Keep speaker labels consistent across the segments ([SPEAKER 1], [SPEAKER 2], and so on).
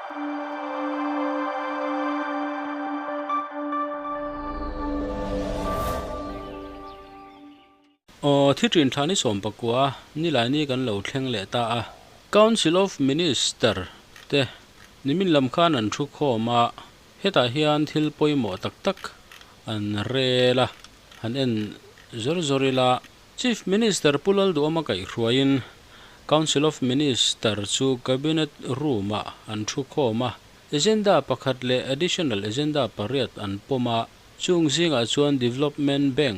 [SPEAKER 1] Aw, thi ṭin thla ni 19 nilaini kan lo thleng leh ta a. Council of Minister te nimin lam khan an thu khawm a, hetah hian thil pawimawh tak tak an rel a, han en zawr zawr ila. Chief Minister Pu Lalduhawma kaihhruaiin Council of Minister chu Cabinet Room-ah an thu khawm a, agenda pakhat leh additional agenda pariat an pawm a, chung zingah chuan Development Bank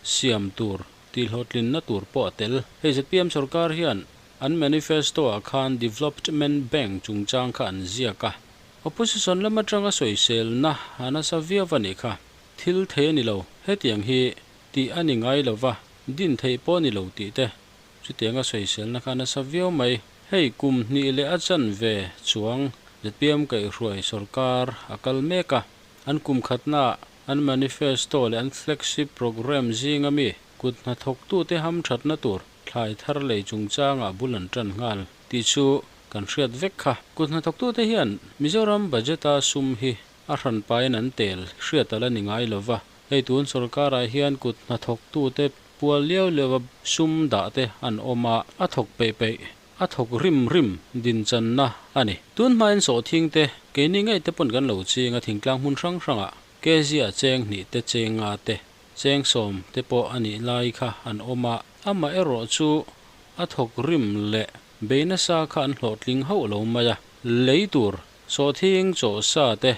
[SPEAKER 1] siam tur tihhlawhtlinna tur pawh a tel. Hei zpm sorkar hian an manifesto-ah khan Development Bank chungchang kha an ziak a, opposition lam atanga sawiselna a nasa viau a nih kha. Thil thei a ni lo, hetiang hi tih a ni ngai lo va, din theih pawh a ni lo tih te chutianga sawiselna kha a nasa viau mai. Hei kum hnih leh a chanve chuang zpm kaihhruai sorkar a kal mek a, an kum khatnaah An manifesto leh an flagship programme zinga mi kut hnathawktute hamthatna tur thlai thar lei chungchangah bul an tan nghal tih chu kan hriat vek kha. Kut hnathawktute hian Mizoram budget-a sum hi a hranpain an tel hriat a la ni ngai lo va, hei tun sorkarah hian kut hnathawktute pual liau liauva sum dah te an awm a, a thawk peih peih a thawk rim rim dinchanna a ni. Tun hmain sawhthing te keini ngei te pawn kan lo ching a thingtlang hmun hrang hrangah Kezia cheng hnih te cheng nga te, cheng sawm te pawh a nih lai kha an awm a, amaherawh chu a thawk rim leh bei nasa kha an hlawhtling hauh lo mai a, lei tur sawhthing chaw sa te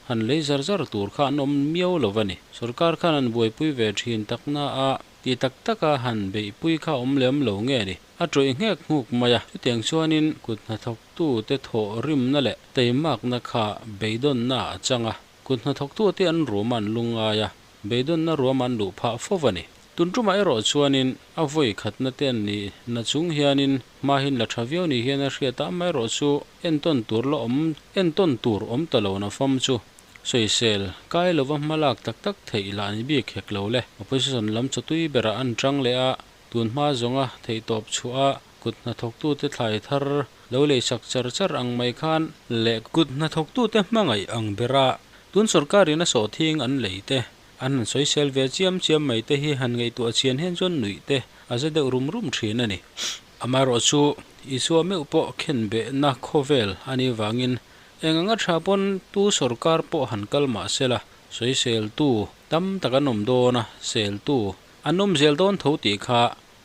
[SPEAKER 1] han lei zar zar tur kha an awm miau lo a ni. Sorkar khan an buaipui ve thin takna a ti tak taka han beihpui kha awm lem lo nge ni? A tawih nghek nghuk mai a, chutiang chuanin kut hnathawktute thawh rimna leh teimakna kha beidawnna a chang a. Kut hnathawktute an ruam an lungngai a, beidawnna ruam an luh phah fo a ni. Tun tumah erawh chuanin a vawi khatna te an nih na chung hianin hmahin la tha viau ni hian a hriat a, amaherawh chu entawn tur la awm entawn tur awm ta lo na fam chu sawisel kai lova hma lak tak tak theih lah ni bik hek lo le. Opposition lam chawtui berah an tang leh a, tun hma zawnga theihtawp chhuah a kut hnathawktute thlai thar Lo leisak char char ang mai khan leh kut hnathawktute hmangaih ang bera tun sorkarin a sawhthing an lei te, an han sawisel ve chiam chiam mai te hi han ngaihtuah chian hian chuan nuih te a za deuh rum rum thin a ni. Amaherawh chu Isua meuh pawh khenbehna khawvel a nih vangin eng anga tha pawn tu sorkar pawh han kal mah sela sawiseltu tam tak an awm dawn a, seltu an awm zel dawn tho tih kha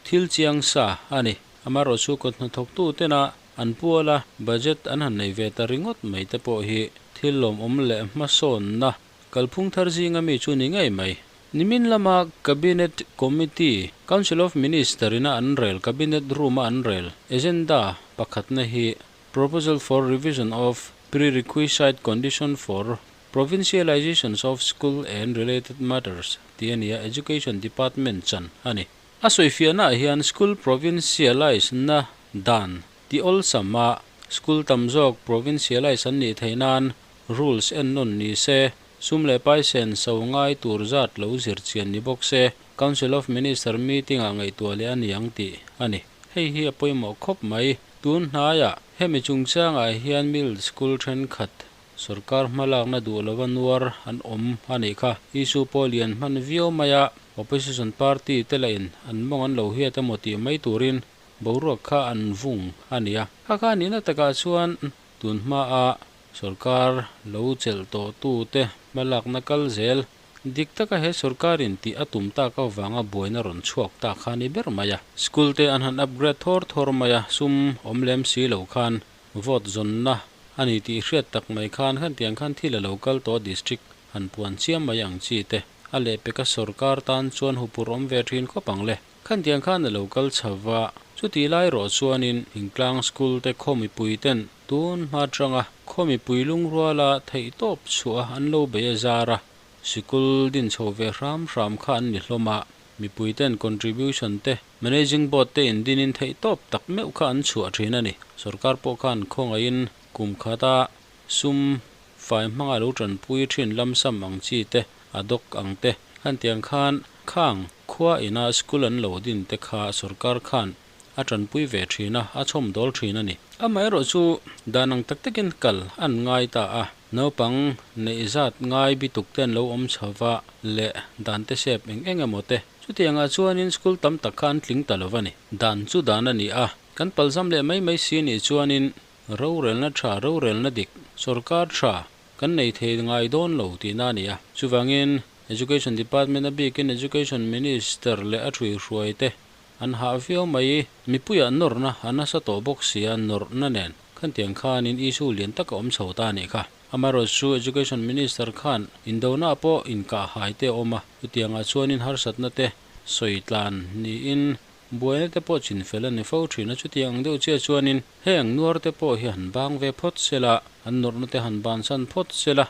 [SPEAKER 1] thil chiang sa a ni. Amaherawh chu kut hnathawktu tena an puala budget an han nei ve ta ringawt mai te pawh hi thil lawmawm leh hmasawnna kalphung thar zinga mi chu ni ngei mai. Nimin lama Cabinet Committee, Council of Minister ina an rel Cabinet Room a an rel agenda pakhatna hi Proposal for Revision of Prerequisite Condition for Provincializations of School and Related Matters tih a ni a, Education Department chan a ni. A sawifiahnaah hian school provincialise na dan ti awlsam a, school tam zawk provincialise an nih theih nan rules en nawn ni se, sum leh paisen so ngai tur zat lo zir chian ni bawk se, Council of Minister meeting-ah ngaihtuah leh a ni ang tih a ni. Hei hi a pawimawh khawp mai. Tun hnaiah hemi chungchangah hian middle school thenkhat Sorkar hmalakna duh lova nuar an awm a nih kha. Issue pawh lian hman viau mai a, opposition party te lahin an mawng an lo hiat emaw tih mai turin boruak kha an vung a ni a. Kha kha nihna takah chuan tun hmaa sorkar lo chelh tawhtu te hmalakna kal zel dik taka he sorkarin tih a tum tak avanga buaina rawn chhuak ta kha a ni ber mai a. School te an han upgrade thawr thawr mai a, sum awm lem si lo khan Vote zawnna a ni tih hriat tak mai khan khatiang khan thil a lo kal tawh district han puan chiam mai ang chi te a lehpeka sorkar tan chuan hupur awm ve thin khawp ang le. Khatiang khan a lo kal chho va, chutih lai rawh chuanin Thingtlang School te khaw mipui ten tun hma tanga khaw mipui lungruala theihtawp chhuah an lo bei a zar a, sikul din chho ve hram hram kha an ni hlawm a, mipui ten contribution te Managing Board te indinin theih tawp tak meuh kha an chhuah thin a ni. Sorkar pawh khan khawngaihin kum khata sum fai hmanga lo tanpui thin lamsam ang chi te, a dawk ang te khan tiang khan khang khua ina school an lo din te kha sorkar khan a tanpui ve thin a, a chhawmdawl thin a ni. Amaherawhchu, dan ang tak takin kal an ngai ta a, naupang neih zat ngai bituk te an lo awm chho va leh dan te sep eng eng emaw te. Chutiangah chuanin school tam tak kha an tling ta lo va ni. Dan chu dan a ni a, kan palzam leh mai mai si nih chuanin rorelna tha, rorelna dik, sorkar tha kan nei thei ngai dawn lo tihna a ni a. Chuvangin Education Department a bikin Education Minister leh a thuihhruai te an hah viau mai. Mipuiah nawrna a nasa tawh bawk si a, nawrhna nen khantiang khanin issue lian tak a awm chho ta a nih kha. Amaherawhchu Education Minister khan indona pawh inkahhai te a awm a, chutiangah chuanin harsatna te sawi tlan niin buaina te pawh chinfel a ni fo thin a. Chutiang ang deuh chiah chuanin heng nuar te pawh hi han bang ve phawt sela, an nawrhna te han bansan phawt sela,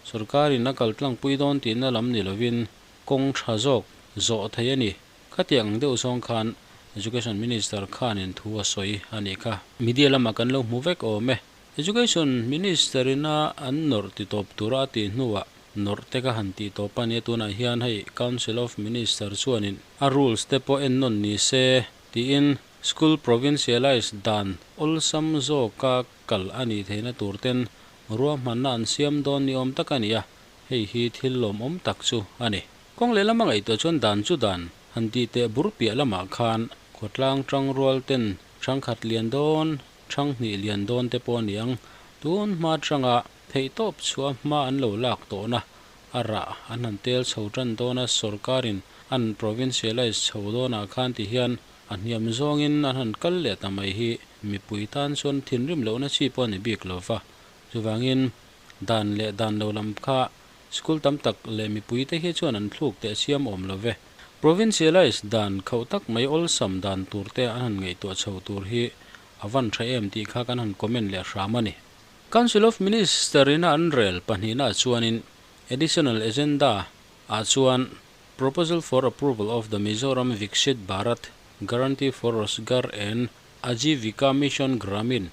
[SPEAKER 1] sorkarin a kal tlangpui dawn tihna lam ni lovin kawng tha zawk zawh thei a ni. Khatiang ang deuh zawng khan Education Minister khanin thu a sawi a nih kha. Media lamah kan lo hmu vek awm e. Education Minister ina an nawrh ti tawp tura a tih hnuah nawrh te kha han tih tawp a nia. Tunah hian hei Council of Minister chuanin a rules te pawh en nawn ni se tiin School Provincialised dan awlsam zawka kal a nih theihna tur ten ruahmanna an siam dawn ni awm tak a ni a, hei hi thil lawmawm tak chu a ni. Kawng lehlam a ngaihtuah chuan dan chu dan han tih teh bur piah lamah khan khawtlang tangrual ten thangkhat lian dawn, thanghnih lian dawn te pawh a ni ang. Tun hma tanga theihtawp chhuah hma an lo lak tawhna a rah an han tel chho tan dawn a, sorkarin an provincialise chho dawnah khan ti hian a hniam zawngin an han kal leh ta mai hi mipui tan chuan thinrim lohna chi pawh a ni bik lo va. Chuvangin dan leh dan lo lam kha school tam tak leh mipui te hi chuan an thluk teh siam awm lo ve. Provincialise dan khauh tak mai awlsam dan tur te an han ngaihtuah chho tur hi a van tha em tih kha kan han comment leh hram a ni. Council of Minister ina an rel pahnihnaah chuanin Additional Agenda ah chuan Proposal for Approval of the Mizoram Viksit Bharat Guarantee for Rozgar and Ajeevika Mission Gramin,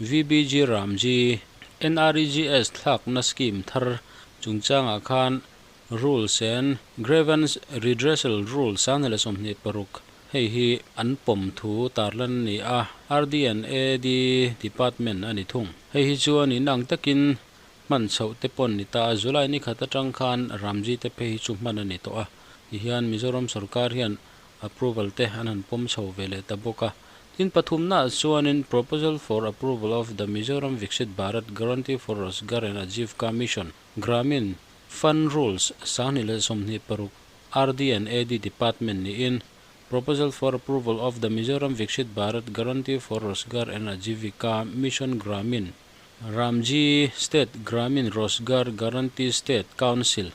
[SPEAKER 1] VBG Ramji, NREGS thlakna scheme thar chungchangah khan Rules and Grievance Redressal Rules 2026 hei hi an pawm thu tarlan a ni a, RD and AD Department a ni thung. Hei hi chuan inang takin hman chhoh te pawn ni ta a, July ni khat atang khan Ramji te phei hi chu hman a ni tawh a, tihian Mizoram sorkar hian approval te an han pawm chho ve leh ta bawk a. Tin pathumnaah chuanin Proposal for Approval of the Mizoram Viksit Bharat Guarantee for Rozgar and Ajeevika Mission, Gramin, Fund Rules 2026 RD and AD Department niin Proposal for Approval of the Mizoram Viksit Bharat Guarantee for Rozgar and Ajeevika Mission Gramin, Ramji, State Gramin Rozgar Guarantee State Council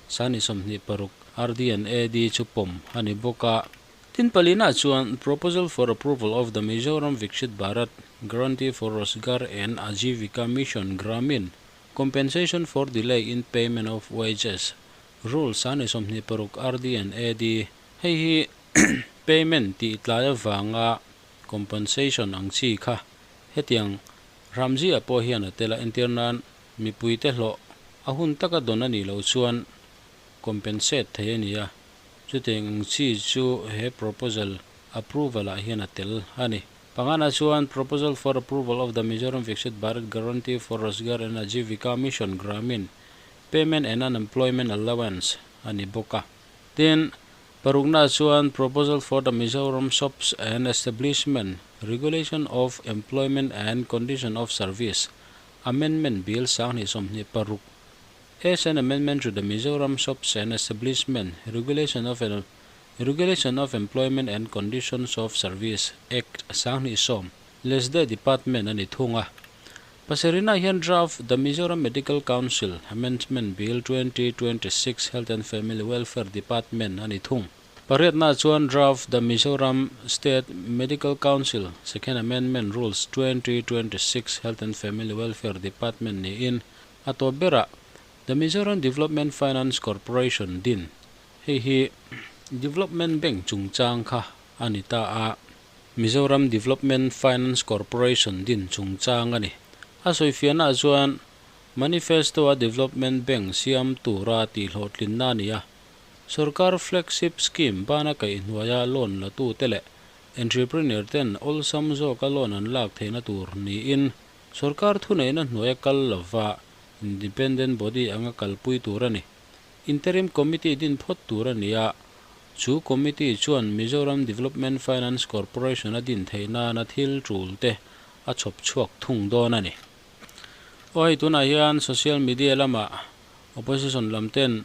[SPEAKER 1] 2026 RD and AD chu pawm a ni bawk a. Tin palinaah chuan Proposal for Approval of the Mizoram Viksit Bharat Guarantee for Rozgar and Ajeevika Mission Gramin, Compensation for Delay in Payment of Wages, Rule 2026 RD and AD, hei hi payment tih tlai avanga compensation ang chi kha hetiang Ramji-ah pawh hian a tel a, entir nan mipuite hlawh a hun taka dawn a nih loh chuan compensate thei a ni a, chutiang ang chi chu he proposal approval-ah hian a tel a ni. Pangana chuan Proposal for Approval of the Mizoram Viksit Bharat Guarantee for Rozgar and Ajeevika Mission Gramin Payment and Unemployment Allowance a ni bawk a. Tin, parukna chuan Proposal for the Mizoram Shops and Establishment Regulation of Employment and Condition of Service Amendment Bill 2026 as an amendment to the Mizoram Shops and Establishment Regulation of Regulation of Employment and Conditions of Service Act 2010 Lesde Department a ni thung a. Pasarihna hian Draft The Mizoram Medical Council Amendment Bill 2026 Health and Family Welfare Department a ni thung. Pariatna chuan Draft The Mizoram State Medical Council Second Amendment Rules 2026 Health and Family Welfare Department niin a tawp berah The Mizoram Development Finance Corporation din hei hi Development Bank chungchang kha a ni ta a, Mizoram Development Finance Corporation din chungchang a ni. A sawifiahnaah chuan Manifesto-a Development Bank siam tura tihhlawhtlinna a ni a, sorkar flagship scheme bana kaihhnuaia loan latute leh Entrepreneur ten awlsam zawka loan an lak theihna tur niin sorkar thuneihna hnuaia kal lova independent body anga kalpui tur a ni. Interim Committee din phawt tur a ni a, chu committee chuan Mizoram Development Finance Corporation a din theih nana thil tul te a chhawp chhuak thung dawn a ni. Aw hei tunah hian social media lamah opposition lam ten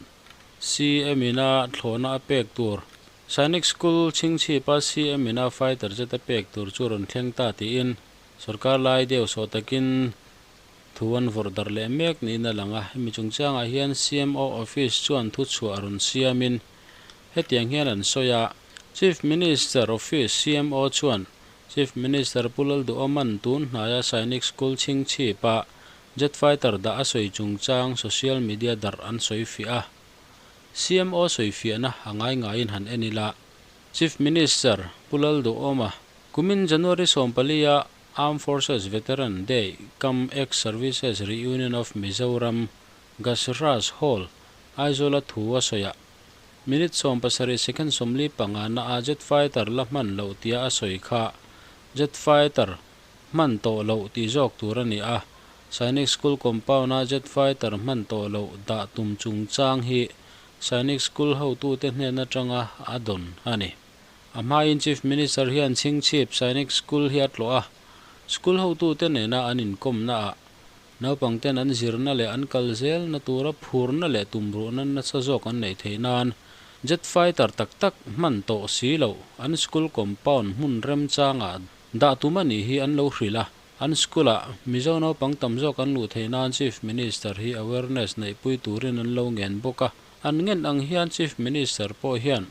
[SPEAKER 1] CM ina thlawhna a pek tur Sainik School chhingchhipa CM ina fighter jet a pek tur chu rawn thleng ta tiin sorkar lai deuh sawh takin thu an vawrh darh leh mek niin a lang a. Hemi chungchangah hian CMO office chuan thuchhuah rawn siamin hetiang hian an sawi a, Chief Minister Office CMO chuan Chief Minister Pu Lalduhawma'n tun hnaia Sainik School chhingchhipa jet fighter dah a sawi chungchang social media darh an sawi fiah a. CMO sawi fiahna a ngai ngaiin han en ila, Chief Minister Pu Lalduhawma kumin January 14-a Armed Forces Veteran Day cum Ex-Services Reunion of Mizoram Gasras Hall, Aizawl-a thu a sawi a. Minute 70 second 45 na a jet fighter la hman loh tia a sawi kha jet fighter hman tawh loh tih zawk tur a ni a. Sainik School compound-a jet fighter hman tawh loh dah tum chungchang hi Sainik School hotute hnen atanga a dawn a ni. A hmain Chief Minister hian Chhingchhip Sainik School hi a tlawh a, school hotute nena an inkawmnaah naupangten an zirna leh an kal zelna tura phurna leh tumruhna nasa zawk an neih theih nan jet fighter tak tak hman tawh si loh an school compound hmun remchangah dah tum a nih hi an lo hrilh a. An school-ah Mizo naupang tam zawk an luh theih nan Chief Minister hi awareness neihpui turin an lo ngen bawk a, an ngen ang hian Chief Minister pawh hian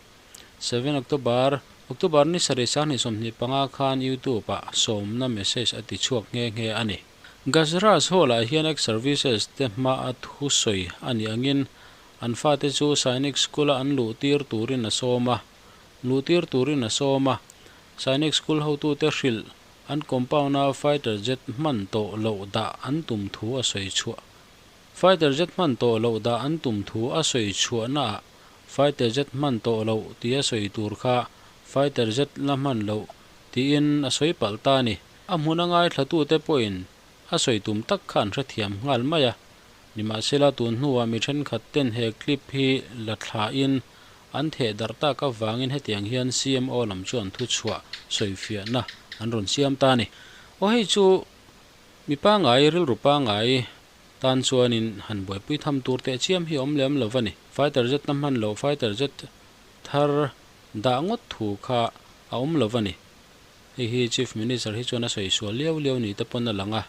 [SPEAKER 1] 7 October, October ni sarih 2025 khan YouTube-ah sawmna message a ti chhuak nghe nghe a ni. Gajraj Hall-ah hian ex-services te hmaa thu sawi a nih angin an fate chu Sainik School-a an luh tir turin a sawm a, luh tir turin a sawm a. Sainik School hotute hrilh an compound-a fighter jet hman tawh loh dah an tum thu a sawi chhuah. Fighter jet hman tawh loh dah an tum thu a sawi chhuahnaah Fighter jet hman tawh loh tia sawi tur kha fighter jet la hman loh tiin a sawi palh ta a ni. A hmun a ngaithlatute pawhin a sawi tum tak kha an hrethiam nghal mai a. Nimahsela tun hnuah mi thenkhat ten he clip hi la thlain an theh darh tak avangin hetiang hian CMO lam chuan thuchhuah sawifiahna an rawn siam ta a ni. Aw hei chu mi pangngai rilru pangngai Tan chuanin han buaipui tham tur teh chiam hi awm lem lo va ni. Fighter jet na hman loh fighter jet thar dah ngawt thu kha a awm lo va ni. Hei hi Chief Minister hi chuan a sawi sual liau liau ni te pawn a lang a.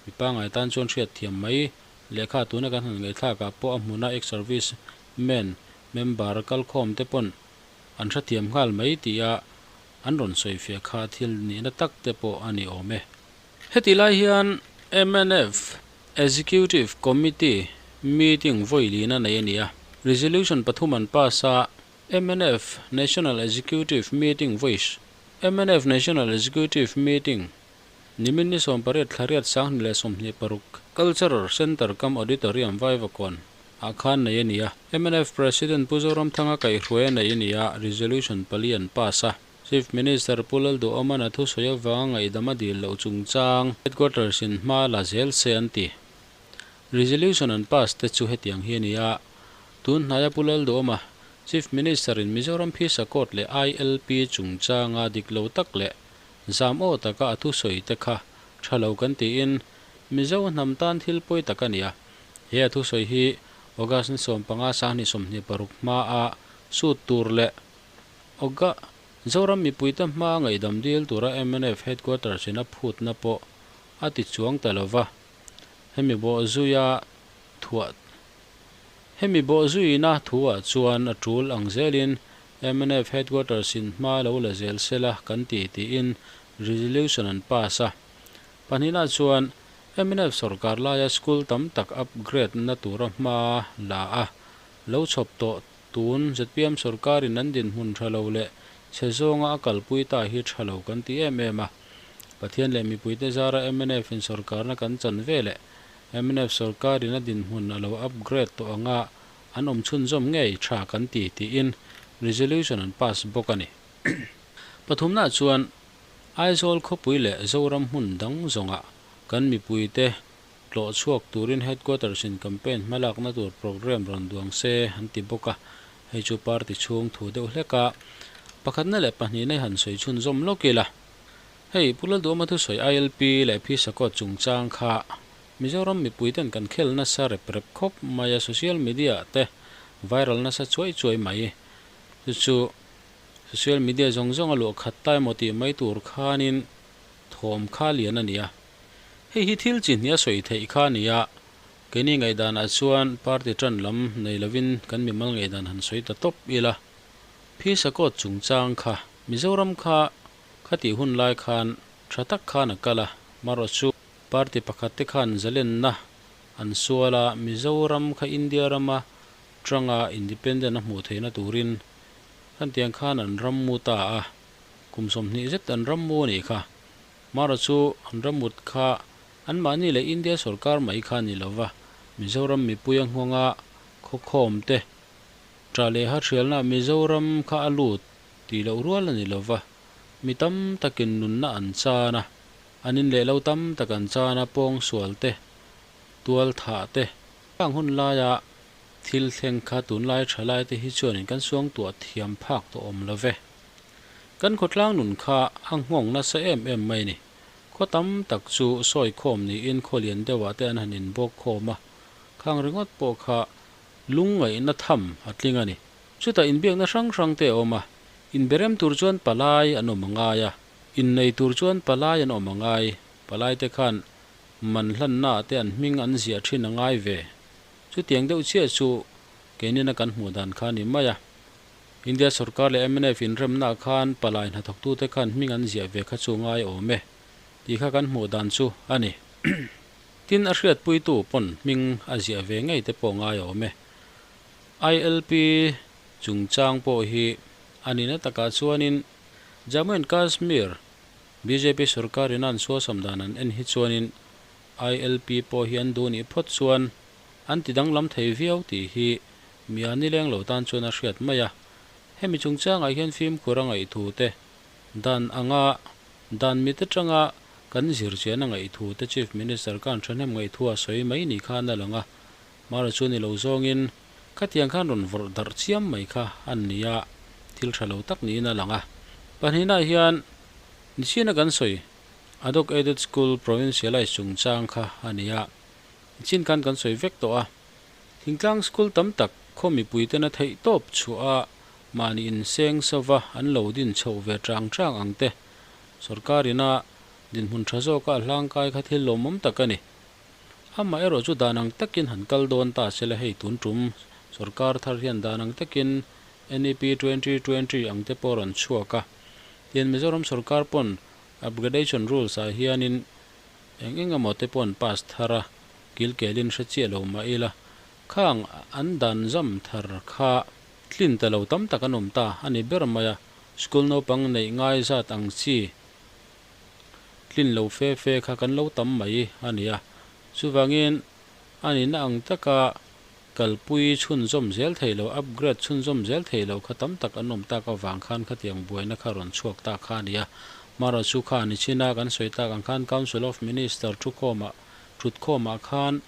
[SPEAKER 1] Mi pangngai tan chuan hriat thiam mai lehkha tuna kan han ngaihthlakah pawh a hmuna ex-service men member kalkhawm te pawn an hrethiam nghal mai tia an rawn sawifiah kha thil nihna tak te pawh a ni awm e. Heti lai hian mnf Executive Committee meeting vawi lina nei a ni a, resolution pathum an pass a, mnf National Executive Meeting vawi mnf National Executive Meeting nimin ni 18 thlariat 2026 Cultural Centre cum Auditorium Vaivakawn ah khan nei a ni a, mnf President Pu Zoramthanga kaihhruai a nei a ni a, resolution pali an pass a. Chief Minister Pu Lalduhawma'n a thusawi avanga ngaihdam a dil loh chungchang Headquarters in hma la zel se an ti. Resolution an pass te chu hetiang hi a ni a, tun hnaia Pu Lalduhawma, Chief Minister in Mizoram Phisa Court leh ILP chungchanga dik lo tak leh zam aw taka a thusawi te kha tha lo kan tiin Mizo hnam tan thil pawi tak a ni a. He a thusawi hi August ni 15 2026 hmaa sut tur leh Awka, Zoram mipuite hma ngaihdam dil tura mnf headquarters in a phutna pawh a ti chuang ta lo va, hemi bawh zuia thuah Hemi bawh zuina thuah chuan a tul ang zelin mnf headquarters in hma lo la zel sela kan ti tiin resolution an pass a. Pahnihna chuan mnf sorkar laia school tam tak upgrade na tura hma la a lo chhawp tawh Tun zpm sorkarin an dinhmun tha lo leh chhe zawnga a kalpui ta hi tha lo kan ti em em a. Pathian leh mipuite zara mnf in sorkarna kan chan ve leh mnf sorkarin a dinhmun a lo upgrade tawh anga an awm chhunzawm ngei tha kan ti tiin resolution an pass bawk a ni. Pathumnaah chuan Aizawl khawpui leh Zoram hmun dang zawngah kan mipuite tlawh chhuak turin Headquarters in campaign hmalakna tur programme rawn duang se an ti bawk a, hei chu party chhung thu deuh hlek a, pakhatna leh pahnihna hi han sawi chhunzawm lawk ila. Hei Pu Lalduhawma thusawi ILP leh Phisakawt chungchang kha Mizoram mipuiten kan khel nasa rep rep khawp mai a, social media ah te viral nasa chuai chuai mai. Chu chu social media zawng zawng a luah khat ta emaw tih mai tur khanin thawm kha lian a ni a. Hei hi thil chi hnih a sawi theih kha a ni a, keini ngaihdanah chuan party tan lam nei lovin kan mimal ngaihdan han sawi ta tawp ila. Phisakawt chungchang kha Mizoram kha khatih hun lai khan tha tak khan a kal a, marawh chu party pakhat te khan zalenna an sual a, Mizoram kha India rama tanga independent a hmuh theihna turin khantiang khan an rammu ta a, kum 20 zet an rammu a nih kha. Mara chu an ramut kha anmahni leh India sorkar mai kha a ni lo va, Mizoram mipui a nghawnga khawkhawm te tah leh hahrialna Mizoram kha a lut tih loh rual a ni lo va, mi tam takin nunna an chan a, an in leh lo tam tak an chan a, pawngsual te, tual thah te. Khang hun laia thil thleng kha tunlai thalai te hi chuanin kan suangtuah thiam phak tawh awm lo ve. Kan khawtlang nun kha a nghawng nasa em em mai ni. Khaw tam tak chu sawi khawm niin khaw lian deuhah te an han inbawk khawm a, khang ringawt pawh kha lungngaihna tham a tling a ni. Chutah inbiakna hrang hrang te a awm a, inberem tur chuan palai an awm a ngai a, innei tur chuan palai an awm a ngai, palai te khan man hlannaah te an hming an ziah thin a ngai ve. Chutiang deuh chiah chu keinina kan hmuh dan kha a ni mai a. India sorkar leh mnf inremnaah khan palai hnathawktute khan hming an ziah ve kha chu ngai awm e tih kha kan hmuh dan chu a ni. Tin, a hriatpuitu pawn hming a ziah ve ngei te pawh ngai awm e. ILP chungchang pawh hi a nihna takah chuanin Jammu and Kashmir bjp sorkarin a an suasam dan an en hi chuanin ILP pawh hi an duh nih phawt chuan an ti danglam thei viau tih hi Mi a nileng lo tan chuan a hriat mai a, hemi chungchangah hian fimkhur a ngaihthu te, dan anga dan mit atanga kan zirchian a ngaihthu te Chief Minister khan thahnem ngaihthu a sawi mai ni khan a lang a, Mara chu ni lo zawngin khatiang khan rawn vawrh darh chiam mai kha an ni a, thil tha lo tak niin a lang a. Pahnihnaah hian nichina kan sawi Adhoc Aided School Provincialised chungchang kha a ni a, nichin khan kan sawi vek tawh a. Thingtlang school tam tak khaw mipuiten a theih tawp chhuah a, mahni inseng sova an lo din chhoh ve chang chang ang te. Sorkar ina dinhmun tha zawka a hlangkai kha thil lawmawm tak a ni. Amah erawh chu dan ang takin han kal dawn ta se la hei tun tum sorkar thar hian dan ang takin NEP 2020 ang te pawh rawn chhuak a. Tian Mizoram sorkar pawn upgradation rules ah hianin Eng eng emaw te pawh an pass thar a, kilkelin hre chiah lo mah ila, khang an dan zam thar kha tlin ta lo tam tak an awm ta a ni ber mai a, school naupang neih ngai zat ang chi tlin lo fe fe kha kan lo tam mai a ni a, chuvangin a nihna ang taka kalpui chhunzawm zel thei lo, upgrade chhunzawm zel thei lo kha tam tak an awm tak avang khan khatiang buaina kha rawn chhuak ta kha a ni a. Marawh chu kha ni chin a, kan sawi tak ang khan Council of Minister thukhawmah, thutkhawmah khan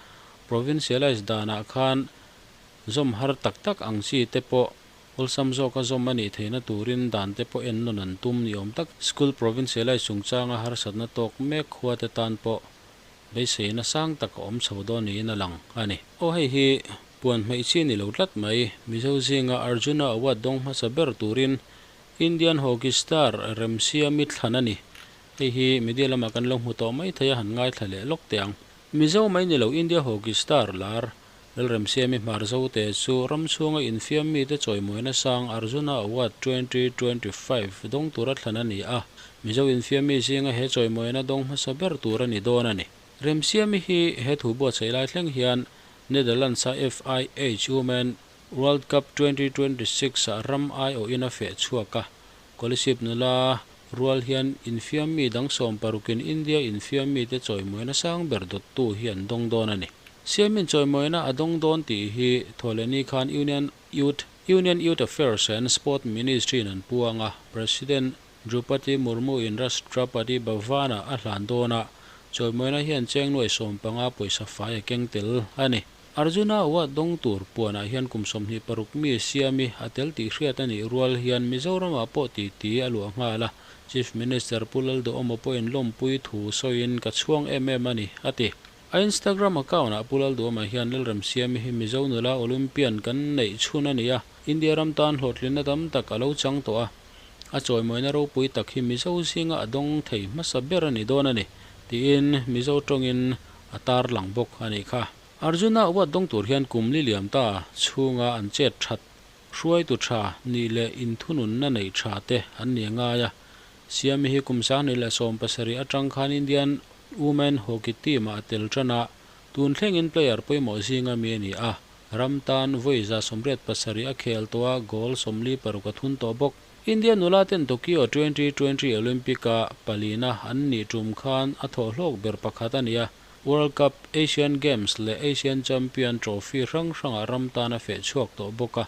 [SPEAKER 1] provincialise danah khan zawm har tak tak ang chi te pawh awlsam zawka zawm a nih theihna turin dan te pawh en nawn an tum ni awm tak. School provincialise chungchanga harsatna tawk mek khua te tan pawh Beiseina sang tak a awm chho dawn niin a lang a ni. Aw hei hi puan hmeih chi ni lo tlat mai. Mizo zinga Arjuna Award dawng hmasa ber turin Indian hockey star Remsiami thlan a ni. Hei hi media lamah kan lo hmu tawh mai thei a han ngaithla leh lawk teh ang. Mizo mai ni lo India hockey star lar Lalremsiami Hmarzote chu ram chhunga infiam mite chawimawina sang Arjuna Award 2025 dawng tura thlan a ni a, Mizo infiam mi zinga he chawimawina dawng hmasa ber tur a ni dawn a ni. Remsiami hi he thu buatsaih lai thleng hian Netherlands-a FIH Women World Cup 2026 ah ram aiawhin a feh chhuak a, Kolasib nula rual hian infiam mi dang sawmparukin India infiam mite chawimawina sang ber dawttu hi an dawng dawn a ni. Siamin chawimawina a dawng dawn tih hi Thawhlehni khan Union Youth Union Youth Affairs and Sport Ministry in an puang a, President Droupadi Murmu-in Rashtrapati Bhavan-ah a hlan dawn a, chawimawina hian cheng nuai 15 pawisa fai a keng tel a ni. Arjuna Award dawng tur puanah hian kum 26 mi Siami a tel tih hriat a nih rual hian Mizoramah pawh titi a luah nghal a, Chief Minister Pu Lalduhawma pawhin lawmpui thu sawiin ka chhuang em em a ni, a ti. A Instagram account-ah Pu Lalduhawma hian Lalremsiami hi Mizo nula Olympian kan neih chhun a ni a, India ram tan hlawhtlinna tam tak a lo chang tawh a, a chawimawina ropui tak hi Mizo zinga a dawng thei hmasa ber a ni dawn a ni, tiin Mizo tawngin a tarlang bawk a nih kha. Arjuna Award dawng tur hian kum li liam ta chhunga an chet that hruaitu tha nih leh inthununna neih tha te an ni a ngai a. Siami hi kum 2017 atang khan Indian Women Hockey Team-ah a tel tan a, tun thlengin player pawimawh zinga mi a ni a. Ram tan vawi 87 a khel tawh a, goal 46 a thun tawh bawk. India nula ten Tokyo 2020 Olympic-a palina an nih tum khan a thawhhlawk ber pakhat a ni a. World Cup, Asian Games leh Asian Champion Trophy hrang hrangah ram tan a feh chhuak tawh bawk a.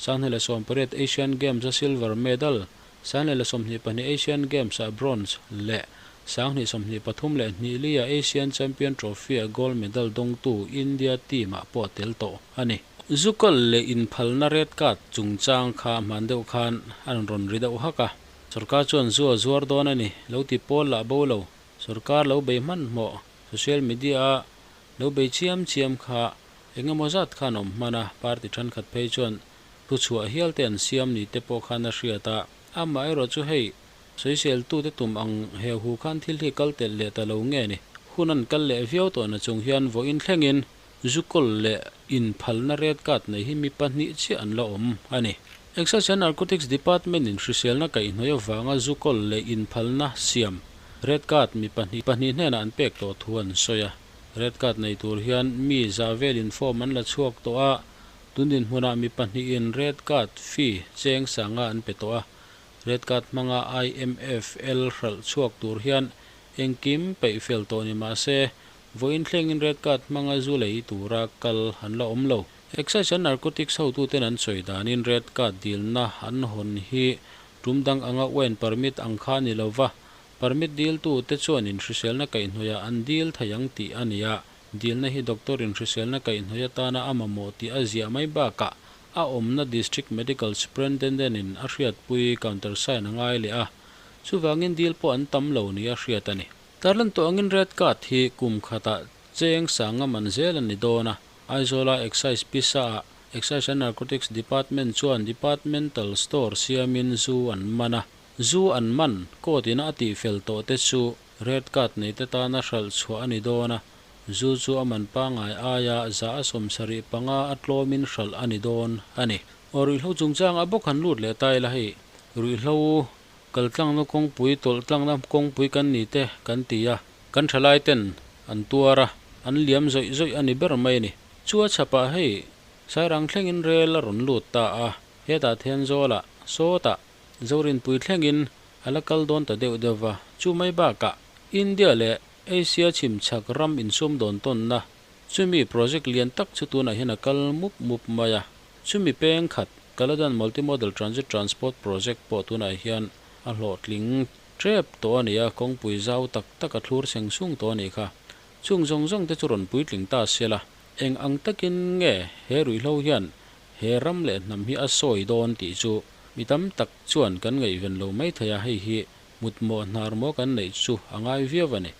[SPEAKER 1] 2018 Asian Games-a silver medal, 2022 Asian Games-ah bronze leh 2023 lia Asian Champion Trophy-a gold medal dawngtu India team-ah pawh a tel tawh a ni. Zukal leh inphalna red card chungchang kha hman deuh khan a rawn ri deuh hak a. Sorkar chuan zu a zuar dawn a ni, lo ti pawl lah bo lo. Sorkar lo bei hmanhmawh, social media-a lo bei chiam chiam kha eng emaw zat khan awm hman a, party thenkhat phei chuan thuchhuah hial te an siam ni te pawh khan a hriat a. Amaherawh chu hei, sawiseltute tum ang he hu khan thil hi kal telh leh ta lo nge ni? Hun an kal leh viau tawhna chung hian vawiin thlengin zu kawl leh inphalna red card nei hi mi pahnih chiah an la awm a ni. Excise and Narcotics Department in hriselna kaihhnawih avanga zu kawl leh inphalna siam red card mi pahnih pahnih hnenah an pek tawh thu an sawi a. Red card nei tur hian mi za velin form an la chhuak tawh a, tun dinhmunah mi pahnihin red card fee cheng sanga an pe tawh a. Red card hmanga IMFL hralh chhuak tur hian engkim peih fel tawh ni mah se, vawiin thlengin red card hmanga zu lei tura kal an la awm lo. Excise and Narcotics hotuten an sawi danin red card dilna an hawn hi tum dang anga wine permit ang kha a ni lova, permit diltute chuan inhriselna kaihhnawihah an dil thei ang tih a ni a, dilna hi doctor inhriselna kaihhnawih atana a mamawh tih a ziah mai bakah a awmna District Medical Superintendent-in a hriatpui countersign a ngai leh a, chuvangin dil pawh an tam lo nia hriat a ni. Tarlan tawh angin red card hi kum khatah cheng sanga man zel a ni dawn a. Aizawla Excise pisa-ah Excise and Narcotics Department chuan Departmental Store siamin zu an man a. Zu an man, court ina a tihfel tawh te chu red card nei te tana hralh chhuah a ni dawn a. Zu chu a man pangngai aia 75% a tlawmin hralh a ni dawn a ni. Aw ruihhlo chungchangah bawk han lut leh ta ila hei, ruihhlo kaltlangna kawngpui tawlhtlangna kawngpui kan ni te kan ti a. Kan thalai ten an tuar a, an liam zawih zawih a ni ber mai a ni. Chu a chhapah hei Sairang thlengin rel a rawn lut ta a, hetah Thenzawl-ah, sawtah, Zorinpui thlengin a la kal dawn ta deuh deuh va. Chu mai bakah India leh Asia chhimchhak ram insumdawn tawnna chumi project lian tak chu tunah hian a kal mup mup mai a. Chumi peng khat Kaladan Multimodal Transit Transport Project pawh tunah hian a hlawhtling Trep tawh a ni a, kawngpui zau tak tak a thlur seng sung tawh a nih kha. Chung zawng zawng te chu rawn puitling ta se la, eng ang takin nge he ruihhlo hian he ram leh hnam hi a sawi dawn tih chu mi tam tak chuan kan ngaihven lo mai thei a, hei hi mutmawh hnar maw kan neih chu a ngai viau a ni.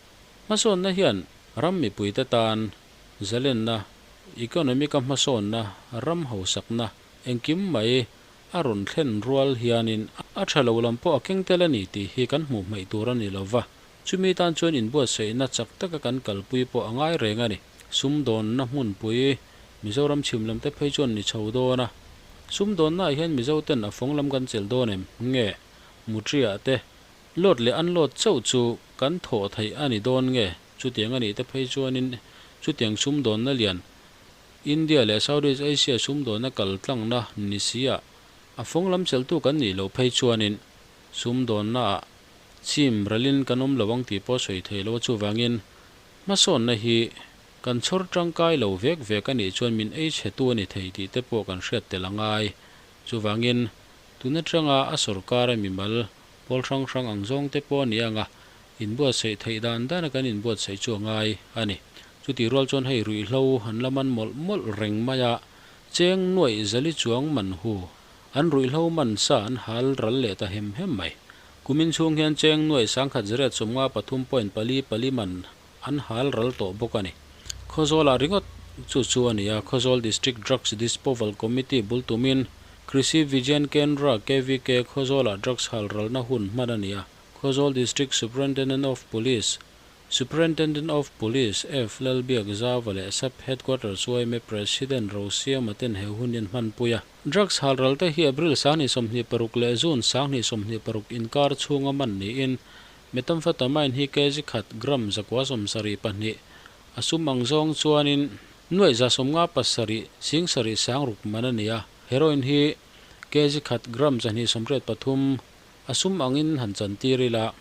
[SPEAKER 1] Hmasawnna hian ram mipuite tan zalenna, economic-a hmasawnna, ram hausakna, engkim mai a rawn thlen rual hianin a tha lo lam pawh a keng tel a ni tih hi kan hmuh hmaih tur a ni lo va, chumi tan chuan inbuatsaihna chak taka kan kalpui pawh a ngai reng a ni. Sumdawnna hmunpui Mizoram chhim lam te phei chuan ni chho dawn a, sumdawnnaah hian Mizo ten a fawng lam kan chelh dawn em? Nge Mutriah te load leh unload chauh chu kan thawh theih a ni dawn nge? Chutiang a nih te phei chuanin chutiang sumdawnna lian India leh Southeast Asia sumdawnna kal tlangna ni si a, a fawng lam cheltu kan nih loh phei chuanin sumdawnnaah chim ralin kan awm lo ang tih pawh sawi thei lo a, chuvangin hmasawnna hi kan chhawr tangkai lo vek vek a nih chuan min ei chhetu a ni thei tih te pawh kan hriat tel a ngai. Chuvangin tun atanga a sorkara mimal Pawl hrang hrang ang zawng te pawh a ni ang a, inbuatsaih theih dan dana kan inbuatsaih chu a ngai a ni. Chutih rual chuan hei ruihhlo an la man mawlh mawlh reng mai a, cheng nuaih zali chuang man hu an ruihhlo man sa an hal ral leh ta hem hem mai. Kumin chhung hian cheng nuaih sangkhat zariat sawmnga pathum point pali pali man an hal ral tawh bawk a ni. Khawzawlah ringawt chu chu a ni a, Khawzawl District Drugs Dispoval Committee bul tumin Krishi Vigyan Kendra, KVK, Khawzawlah drugs hal ralna hun hman a ni a, Khawzawl District Superintendent of Police, Superintendent of Police, F Lalbiakzauva leh Sub Headquarters yma President Rosiama ten he hun hi an hmanpui a. Drugs hal ral te hi April 2026 leh June 2026 inkar chhunga man niin Methamphetamine hi kg khat, gram 972, a sum ang zawng chuanin nuaih 57 sing sarih sang ruk man a ni a. Heroin hi kg khat, gram 283, a sum angin han chantir ila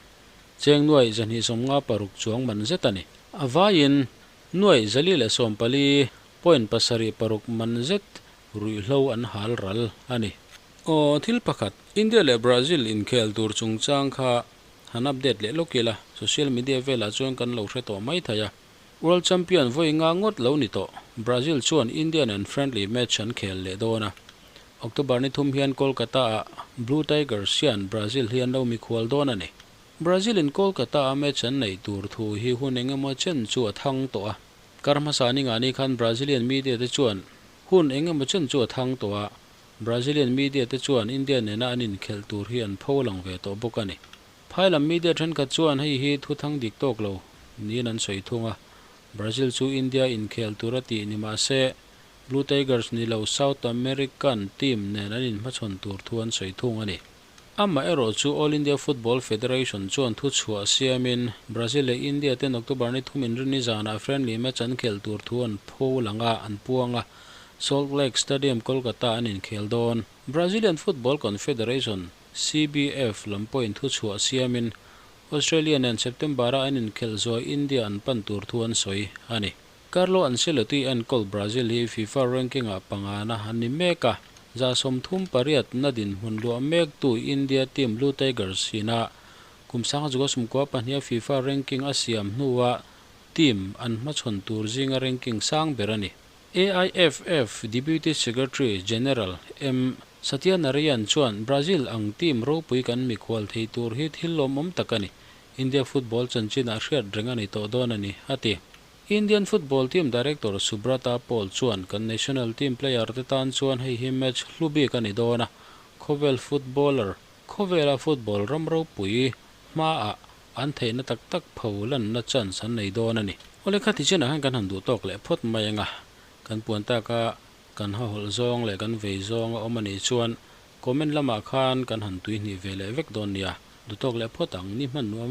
[SPEAKER 1] cheng nuaih 256 chuang man zet a ni. A vaiin nuaih 414 point pasarih paruk man zet ruihhlo an hal ral a ni. Aw thil pakhat, India leh Brazil inkhel tur chungchang kha han update leh lawk ila, social media velah chuan kan lo hre tawh mai thei a. World Champion vawi nga ngawt lo ni tawh, Brazil chuan India nen friendly match an khel leh dawn a. October ni thum hian Kolkata-ah Blue Tigers hian Brazil hi an lo mikhual dawn a ni. Brazil in Kolkata-a match an neih tur thu hi hun engemaw chen chu a thang tawh a. Kar hmasa ni ngah ni khan Brazilian media te chuan hun engemaw chen chu a thang tawh a. Brazilian media te chuan India nena an inkhelh tur hi an pho lang ve tawh bawk a ni. Phailam media thenkhat chuan hei hi thu thang dik tawk lo niin an sawi thung a. Brazil chu India inkhel tur a tih ni mah se Blue Tigers ni lo South American team nen an inhmachhawn tur thu an sawi thung a ni. Amaherawh chu All India Football Federation chuan thu chhuah siamin Brazil leh India ten October ni thum inrinni zanah friendly match an khelh tur thu an pho lang a, an puang a. Salt Lake Stadium, Kolkata an inkhel dawn. Brazilian Football Confederation, CBF, lam pawhin thu chhuah siamin Australia nen September-a an inkhelh zuai India an pan tur thu an sawi a ni. Carlo Ancelotti enkawl Brazil hi FIFA ranking-ah pangana an ni mek a, 38 na dinhmun luah mektu India team Blue Tigers ina kum 2024 a FIFA ranking a siam hnua team an hmachhawn tur zinga ranking sang ber a ni. AIFF Deputy Secretary General M Satyanarayan chuan Brazil ang team ropui kan mikhual thei tur hi thil lawmawm tak a ni. India football chanchinah hriat reng a ni tawh dawn a ni, a ti. Indian football team director Subrata Paul chuan kan national team player te tan chuan hei hi match hlu bik a ni dawn a, khawvel footballer, khawvela football ram ropui hmaah an theihna tak tak pho lanna chance an nei dawn a ni. Awle kha tichinah khan kan han duh tawk leh phawt mai ang a, kan puan taka kan hahawlh zawng leh kan vei zawng a awm a nih chuan comment lamah khan kan han tuihnih ve leh vek dawn nia. Duh tawk leh phawt ang, ni hman nuam.